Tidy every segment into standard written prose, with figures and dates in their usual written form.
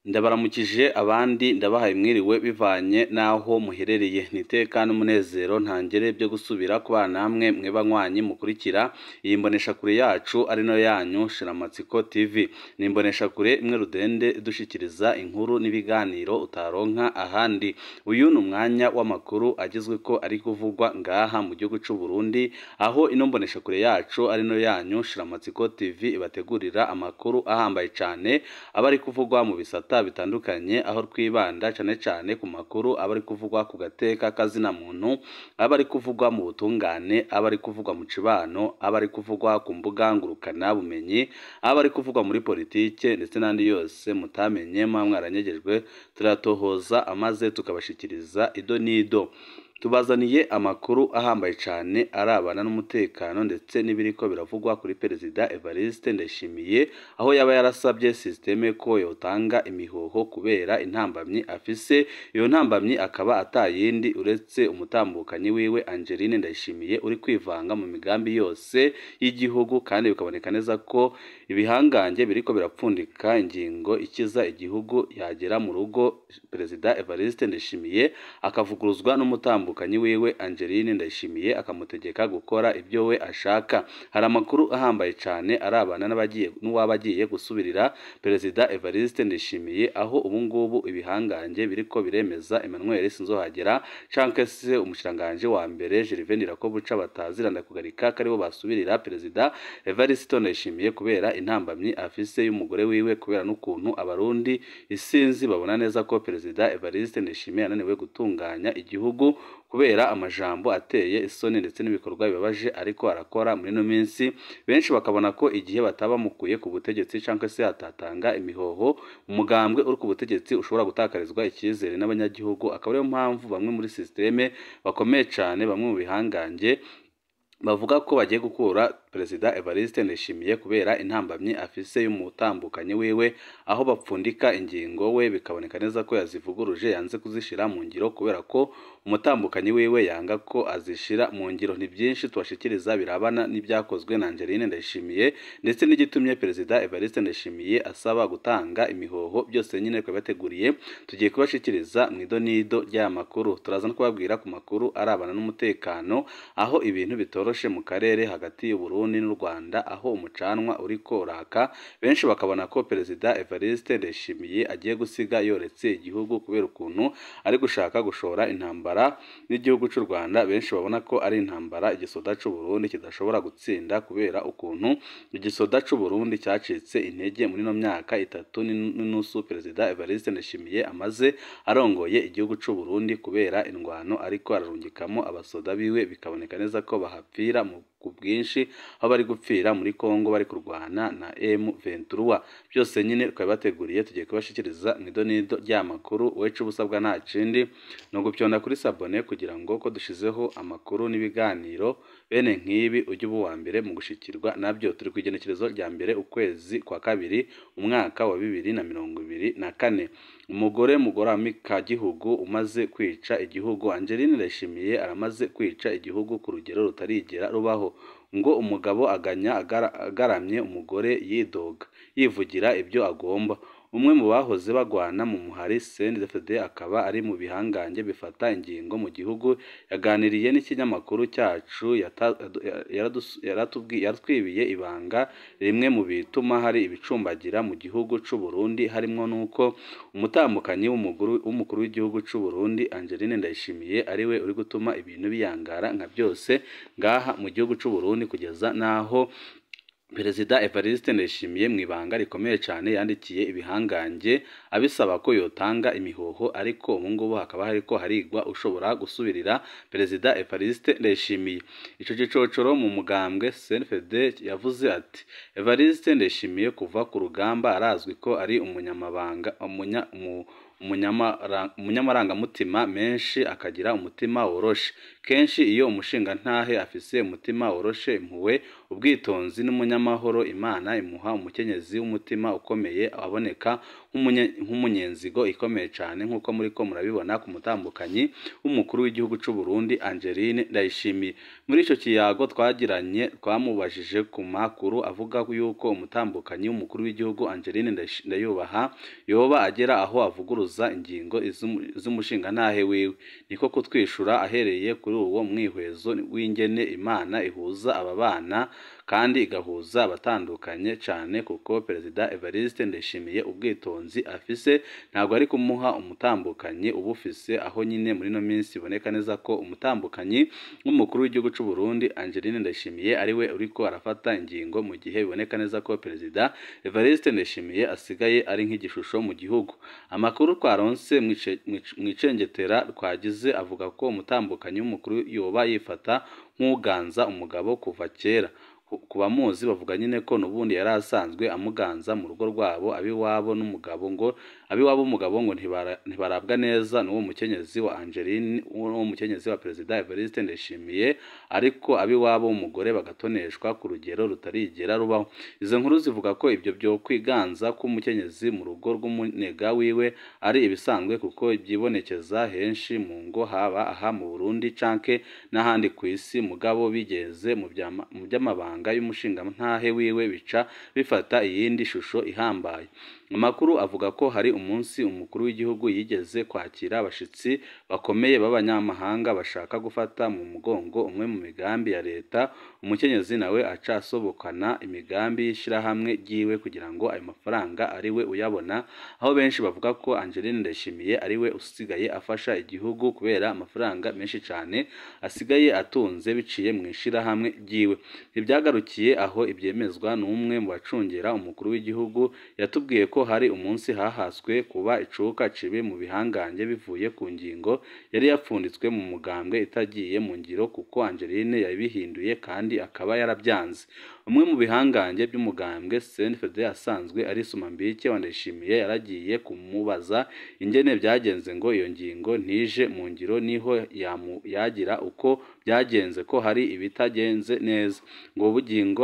Ndabaramukije abandi ndabahaye mwiriwe bivanye n'aho muherereye. Ni iteka n'umunezero ntangere byo gusubira kubana namwe mwe banywanyi mukurikira iyi mboneshakure yacu ari nayo yanyu Shiramatsiko TV. Ni imboneshakure imwe rudende idushikiriza inkuru n'ibiganiro utaronka ahandi. Uyu ni umwanya w'amakuru agezweko ari kuvugwa ngaha mu gihugu c'u Burundi, aho ino mboneshakure yacu ari nayo yanyu Shiramatsiko TV ibategurira amakuru ahambaye cane aba ari kuvugwa mu bisata bitandukanye, aho twibanda cane cane ku makuru aba ari kuvugwa ku gateka kazina muntu, aba ari kuvugwa mu butungane, aba ari kuvugwa mu cibano, aba ari kuvugwa ku mbuga ngurukana bumenyi, aba ari kuvugwa muri politike ndetse n'andi yose mutamenye muba mwaranyegejwe, turatohoza amaze tukabashikiriza ido n'ido. Tubazaniye amakuru ahambaye cane arabana n'umutekano ndetse n'ibiriko biravugwa kuri Perezida Evariste Ndayishimiye, aho yaba yarasabye systeme ko yotanga imihoho kubera intambamyi afise. Iyo ntambamyi akaba atayindi uretse umutambukanyi wiwe Angeline Ndayishimiye uri kwivanga mu migambi yose y'igihugu, kandi bikaboneka neza ko ibihangange biriko birapfundika ingingo ikiza igihugu yagera mu rugo Perezida Evariste Ndayishimiye akavuguruzwa n'umutambukanyi wiwe Angeline Ndayishimiye akamutegeka gukora ibyo we ashaka. Hari amakuru ahambaye cane arabana n'abagiye n'uwabagiye gusubirira Perezida Evariste Ndayishimiye, aho ubu ngubu ibihangange biriko biremeza Emmanuel Sinzohagera canke se umushiranganje wa mbere Gervais Ndirakobuca bataziranda kugarika karibo basubirira Perezida Evariste Ndayishimiye kubera intambamyi afise y'umugore wiwe, kubera n'ukuntu abarundi isinzi babona neza ko Perezida Evariste Ndayishimiye ananiwe gutunganya igihugu kubera amajambo ateye isoni ndetse n'ibikorwa bibabaje ariko arakora muri no minsi. Benshi bakabona ko igihe bataba mukuye ku butegetsi canke se atatanga imihoho, umugambwe uri ku butegetsi ushobora gutakarizwa icyizere n'abanyagihugu. Akaba ariyo mpamvu bamwe muri systeme bakomeye cane, bamwe mu bihangange bavuga ko bagiye gukura Perezida Evariste Ndayishimiye kubera intambamyi afise y'umutambukanyi wiwe, aho bapfundika ingingo we bikaboneka neza ko yazivuguruje yanze kuzishira mu ngiro kubera ko umutambukanyi wiwe yanga ko azishira mu ngiro. Ni byinshi tubashikiriza birabana n'ibyakozwe na Angeline Ndayishimiye ndetse n'igitumye Perezida Evariste Ndayishimiye asaba gutanga imihoho, byose nyine twabateguriye tugiye kubashikiriza mu idonido ry'aya makuru. Turaza no kubabwira ku makuru arabana n'umutekano, aho ibintu bitoroshe mu karere hagati y'u Burundi n'u Rwanda, aho umucanwa uriko uraka. Benshi bakabona ko Perezida Evariste Ndayishimiye agiye gusiga yoretse igihugu kubera ukuntu ari gushaka gushora intambara n'igihugu c'u Rwanda. Benshi babona ko ari intambara igisoda c'u Burundi kidashobora gutsinda kubera ukuntu igisoda c'u Burundi cyacitse intege muri no myaka 3 n'inusu Perezida Evariste Ndayishimiye amaze arongoye igihugu c'u Burundi, kubera indwano ariko ararungikamo abasoda biwe bikaboneka neza ko bahapfira mu ku bwinshi, aho bari gupfira muri Kongo bari kurwana na M23. Byose nyine twabateguriye tugiye kubashikiriza mu idonido ry'amakuru. Wecu ubusabwa nta kindi no gupyonda kuri sabone kugira ngo ko dushizeho amakuru n'ibiganiro bene nk'ibi ujye uba uwa mbere mu gushikirwa nabyo. Turi ku igenekerezo rya mbere ukwezi kwa kabiri umwaka wa 2024. Umugore mugoramika gihugu umaze kwica igihugu Angeline Ndayishimiye aramaze kwica igihugu ku rugero rutarigera rubaho. Ngo umugabo aganya agaramye, umugore yidoga yivugira ibyo agomba. Umwe mu bahoze bagwana mu muhari CNDD-FDD akaba ari mu bihangange bifata ingingo mu gihugu, yaganiriye n'ikinyamakuru cyacu yaratwibiye ibanga rimwe mu bituma hari ibicumbagira mu gihugu c'u Burundi, harimo nuko umutambukanyi w'umukuru w'igihugu c'u Burundi Angeline Ndayishimiye ariwe uri gutuma ibintu biyangara nka byose ngaha mu gihugu c'u Burundi, kugeza naho Perezida Evariste Ndayishimiye mu ibanga rikomeye cane yandikiye ibihangange abisaba ko yotanga imihoho, ariko ubu ngubu hakaba hariko harigwa ushobora gusubirira Perezida Evariste Ndayishimiye. Ico gicocoro mu mugambwe CNFD yavuze ati Evariste Ndayishimiye kuva ku rugamba arazwi ko ari umunyamabanga umunyamarangamutima menshi akagira umutima woroshe. Kenshi iyo umushingantahe afise umutima woroshe, impuhwe, ubwitonzi n'umunyamahoro, Imana imuha umukenyezi w'umutima ukomeye aboneka nk'umunyenzigo ikomeye cane, nk'uko muriko murabibona ku mutambukanyi w'umukuru w'igihugu c'u Burundi Angeline Ndayishimiye. Muri ico kiyago twagiranye twamubajije ku makuru avuga yuko umutambukanyi w'umukuru w'igihugu Angeline Ndayubaha yoba agera aho avuguruza ingingo z'umushingantahe wiwe, niko kutwishura ahereye kuri uwo mwihwezo w'ingene Imana ihuza aba bana kandi igahuza abatandukanye cane, kuko Perezida Evariste Ndayishimiye ubwitonzi afise ntabwo ari kumuha umutambukanyi ubufise, aho nyine muri no minsi iboneka neza ko umutambukanyi w'umukuru w'igihugu c'u Burundi Angeline Ndayishimiye ariwe uriko arafata ingingo, mu gihe biboneka neza ko Perezida Evariste Ndayishimiye asigaye ari nk'igishusho mu gihugu. Amakuru twaronse mw'icengetera twagize avuga ko umutambukanyi w'umukuru yoba yifata nk'uganza umugabo kuva kera. Ku bamuzi bavuga nyine ko n'ubundi yari asanzwe amuganza mu rugo rwabo, abiwabo n'umugabo ngo abiwabo umugabo ngo ntibarabwa neza n'uwo mukenyezi wa Angeline, n'uwo mukenyezi wa Perezida Evariste Ndayishimiye, ariko abiwabo umugore bagatoneshwa ku rugero rutarigera rubaho. Izo nkuru zivuga ko ibyo byo kwiganza k'umukenyezi mu rugo rw'umunega wiwe ari ibisanzwe, kuko byibonekeza henshi mu ngo, haba aha mu Burundi canke n'ahandi ku isi, mugabo bigeze mu by'amabanga y'umushingantahe wiwe bica bifata iyindi shusho ihambaye. Amakuru avuga ko hari umunsi umukuru w'igihugu yigeze kwakira abashitsi bakomeye b'abanyamahanga bashaka gufata mu mugongo umwe mu migambi ya leta, umukenyezi nawe aca asobokana imigambi y'ishirahamwe ryiwe kugira ngo ayo mafaranga ariwe uyabona, aho benshi bavuga ko Angeline Ndayishimiye ariwe usigaye afasha igihugu kubera amafaranga menshi cane asigaye atunze biciye mu ishirahamwe ryiwe. Ntibyagarukiye aho, ibyemezwa n'umwe mu bacungera umukuru w'igihugu yatubwiye ko hari umunsi hahaswe kuba icuka cibi mu bihangange bivuye ku ngingo yari yapfunditswe mu mugambwe itagiye mu ngiro, kuko Angeline yabihinduye kandi akaba yarabyanze. Umwe mu bihangange by'umugambwe CNFD asanzwe ari Sumambike wa Ndayishimiye yaragiye kumubaza ingene byagenze ngo iyo ngingo ntije mu ngiro, niho yagira uko byagenze ko hari ibitagenze neza, ngo bugingo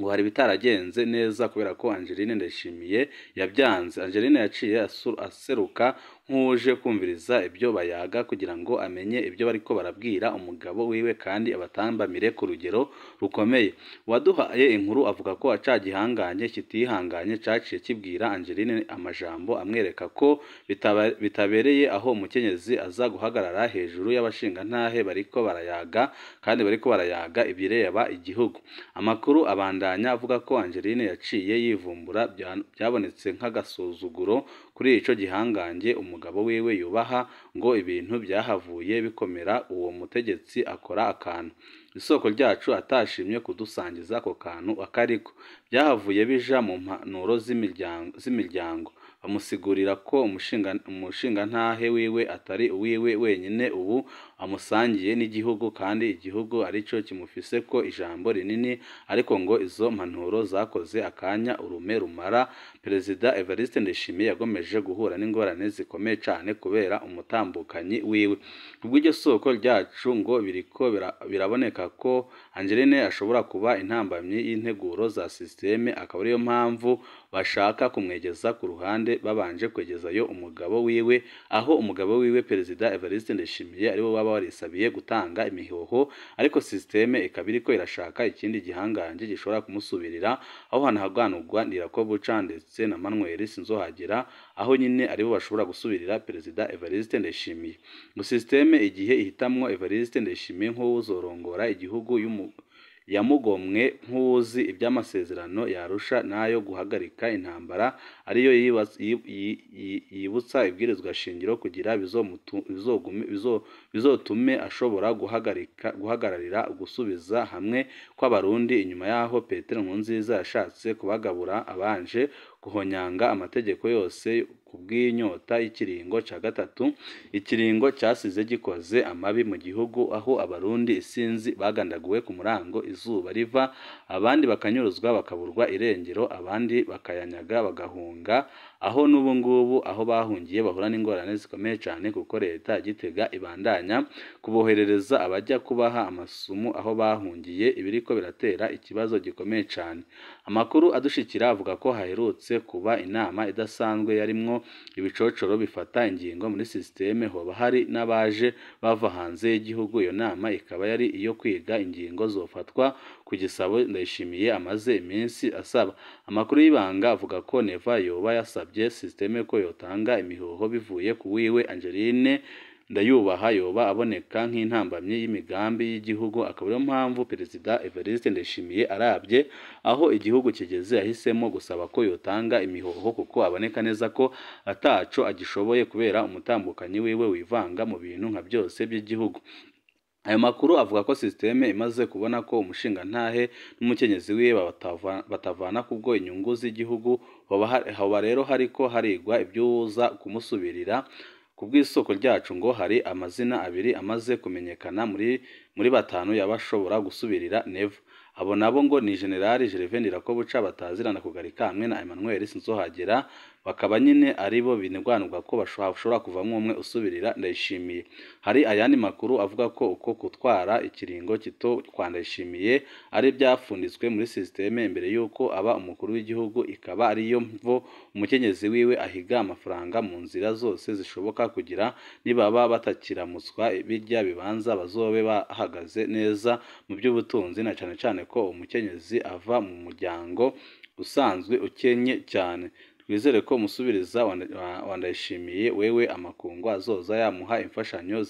ngo hari bitaragenze neza kubera ko Angeline Ndayishimiye yabyanze. Angeline yaciye aseruka nk'uje kumviriza ibyo bayaga kugira ngo amenye ibyo bariko barabwira umugabo wiwe kandi abatambamire ku rugero rukomeye. Uwaduhaye inkuru avuga ko aca gihanganye kitihanganye caciye kibwira Angeline amajambo amwereka ko bitabereye aho umukenyezi aza guhagarara hejuru y'abashingantahe bariko barayaga kandi bariko barayaga ibireba igihugu. Amakuru abandanya avuga ko Angeline yaciye yivumbura byabonetse nk'agasuzuguro kuri ico gihangange umugabo wiwe yubaha, ngo ibintu byahavuye bikomera uwo mutegetsi akora akantu. Isoko ryacu atashimye kudusangiza ako kantu akariko byahavuye bija mu mpanuro z'imiryango, bamusigurira ko umushingantahe wiwe atari uwiwe wenyine, ubu amusangiye n'igihugu kandi igihugu arico kimufise ko ijambo rinini, ariko ngo izo mpanuro zakoze akanya urume rumara. Perezida Evariste Ndayishimiye yagomeje guhura n'ingorane zikomeye cane kubera umutambukanyi wiwe. Kubw'iryo soko ryacu ngo biriko biraboneka ko Angeline ashobora kuba intambamyi y'integuro za systeme, akaba ariyo mpamvu bashaka kumwegeza ku ruhande babanje kwegezayo umugabo wiwe, aho umugabo wiwe Perezida Evariste Ndayishimiye ariwe waba warisabiye gutanga imihoho, ariko systeme ikaba iriko irashaka ikindi gihangange gishobora kumusubirira, aho hanahaganurwa Ndirakobuca ndetse na Manuel Sinzohagera, aho nyine aribo bashobora gusubirira Perezida Evariste Ndayishimiye. Ngo systeme igihe ihitamwo Evariste Ndayishimiye nk'uwuzorongora igihugu yamugomwe nk'uwuzi iby'amasezerano yarusha n'ayo guhagarika intambara, ariyo yibutsa ibwirizwa shingiro kugira bizotume ashobora guhagararira gusubiza hamwe kw'Abarundi inyuma y'aho Petero Nkurunziza yashatse kubagabura abanje guhonyanga amategeko yose kubw'inyota y'ikiringo ca gatatu, ikiringo cyasize gikoze amabi mu gihugu, aho Abarundi isinzi bagandaguwe ku murango izuba riva, abandi bakanyuruzwa bakaburwa irengero, abandi bakayanyaga bagahunga, aho n'ubu ngubu aho bahungiye bahura n'ingorane zikomeye cyane, kuko leta ya Gitega ibandanya kuboherereza abajya kubaha amasumu aho bahungiye, ibiriko biratera ikibazo gikomeye cyane. Amakuru adushikira avuga ko haherutse kuba inama idasanzwe yarimwo ibicocoro bifata ingingo muri sisiteme, hoba hari n'abaje bava hanze y'igihugu. Iyo nama ikaba yari iyo kwiga ingingo zofatwa ku gisabo Ndayishimiye amaze iminsi asaba. Amakuru y'ibanga avuga ko Neva yoba yasabye sisiteme ko yotanga imihoho bivuye ku wiwe Angeline Ndayubaha yoba aboneka nk'intambamyi y'imigambi y'igihugu, akaba ariyo mpamvu Perezida Evariste Ndayishimiye arabye aho igihugu kigeze yahisemo gusaba ko yotanga imihoho, kuko aboneka neza ko ataco agishoboye kubera umutambukanyi wiwe wivanga mu bintu nka byose by'igihugu. Ayo makuru avuga ko sisiteme imaze kubona ko umushingantahe n'umukenyezi wiwe batavana kubwo inyungu z'igihugu, hoba rero hariko harigwa ivyuza kumusubirira. Ku bw'isoko ryacu ngo hari amazina abiri amaze kumenyekana muri batanu yabashobora gusubirira Neva. Abo nabo ngo ni General Gervais Ndirakobuca batazirana kugarika hamwe na Emmanuel Sinzohagera, bakaba nyine aribo binigwanirwa ko bashobora kuvamwo umwe usubirira Ndayishimiye. Hari ayandi makuru avuga ko uko gutwara ikiringo kito kwa Ndayishimiye ari byafunditswe muri sisiteme imbere y'uko aba umukuru w'igihugu, ikaba ariyo mvo umukenyezi wiwe ahiga amafaranga mu nzira zose zishoboka kugira nibaba batakiramutswa birya bibanza bazobe bahagaze neza mu by'ubutunzi, na cane cane ko umukenyezi ava mu muryango usanzwe ukenye cyane. Twizere ko umusubiriza wa Ndayishimiye wewe amakungu azoza yamuha imfashanyo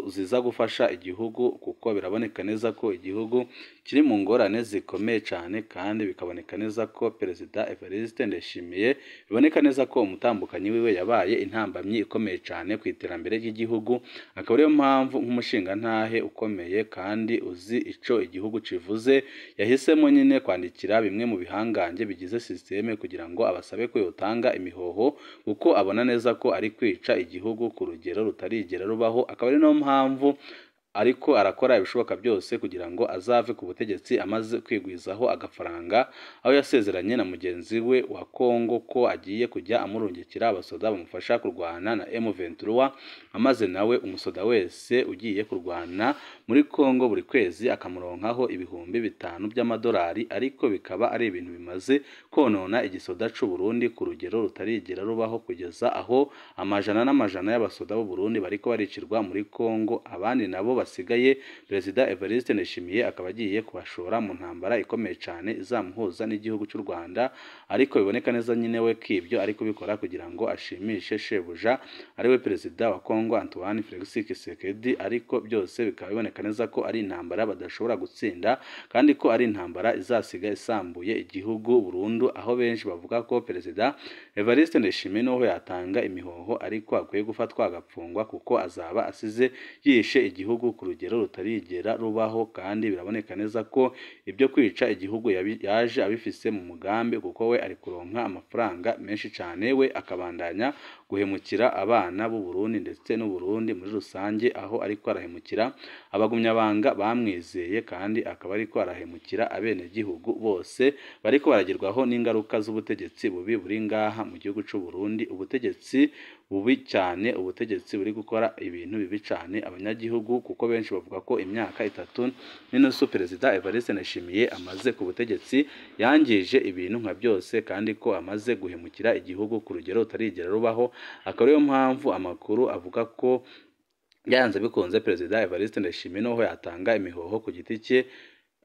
ziza gufasha igihugu, kuko biraboneka neza ko igihugu kiri mu ngorane zikomeye cyane, kandi bikaboneka neza ko Perezida Evariste Ndayishimiye biboneka neza ko umutambukanyi wiwe yabaye intambamyi ikomeye cyane ku iterambere ry'igihugu, akaba ariyo mpamvu nk'umushingantahe ukomeye kandi uzi ico igihugu kivuze yahisemo nyine kwandikira bimwe mu bihangange bigize sisiteme kugira ngo abasabe ko yotanga imihoho, kuko abona neza ko ari kwica igihugu ku rugero rutarigera rubaho. Akaba ari no mpamvu ariko arakora ibishoboka byose kugira ngo azave ku butegetsi amaze kwigwizaho agafaranga, aho yasezeranye na mugenzi we wa Kongo ko agiye kujya amurungikira abasoda bamufasha kurwana na M23, amaze nawe umusoda wese ugiye kurwana muri Kongo buri kwezi akamuronkaho 5,000 by'amadolari, ariko bikaba ari ibintu bimaze konona igisoda c'u Burundi ku rugero rutarigera rubaho, kugeza aho amajana n'amajana y'abasoda b'u Burundi bariko baricirwa muri Kongo, abandi nabo basigaye Perezida Evariste Ndayishimiye akaba agiye kubashora mu ntambara ikomeye cyane izamuhuza n'igihugu cy'u Rwanda, ariko biboneka neza nyine we kibyo ari kubikora kugira ngo ashimishe shebuja ariwe Perezida wa Kongo Antoine Felix Tshisekedi, ariko byose bikaba biboneka neza ko ari intambara badashobora gutsinda, kandi ko ari intambara izasiga isambuye igihugu burundu, aho benshi bavuga ko Perezida Evariste Ndayishimiye n'uho yatanga imihoho ariko akwiye gufatwa agapfungwa, kuko azaba asize yishe igihugu ku rugero rutarigera rubaho, kandi biraboneka neza ko ibyo kwica igihugu yaje abifise mu mugambi, kuko we ari kuronka amafaranga menshi cyane, we akabandanya guhemukira abana b'u Burundi ndetse n'u Burundi muri rusange, aho ariko arahemukira abagumyabanga bamwizeye, kandi akaba ariko arahemukira abenegihugu bose bariko baragirwaho n'ingaruka z'ubutegetsi bubi buri ngaha mu gihugu c'u Burundi, ubutegetsi bubi cyane, ubutegetsi buri gukora ibintu bibi cyane abanyagihugu, kuko benshi bavuga ko imyaka 3.5 Perezida Evariste Ndayishimiye amaze ku butegetsi yangije ibintu nka byose, kandi ko amaze guhemukira igihugu ku rugero rutarigera rubaho. Akaba ariyo mpamvu amakuru avuga ko byanze bikunze Perezida Evariste Ndayishimiye n'uho yatanga imihoho ku giti cye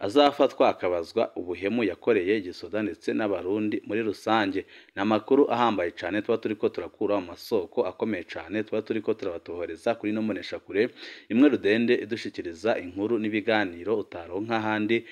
azafatwa akabazwa ubuhemu yakoreye igisoda ndetse n'abarundi muri rusange. Ni amakuru ahambaye cyane tuba turiko turakura mu masoko akomeye cyane, tuba turiko turabatohoreza kuri no mboneshakure imwe rudende idushikiriza inkuru n'ibiganiro utaronka ahandi.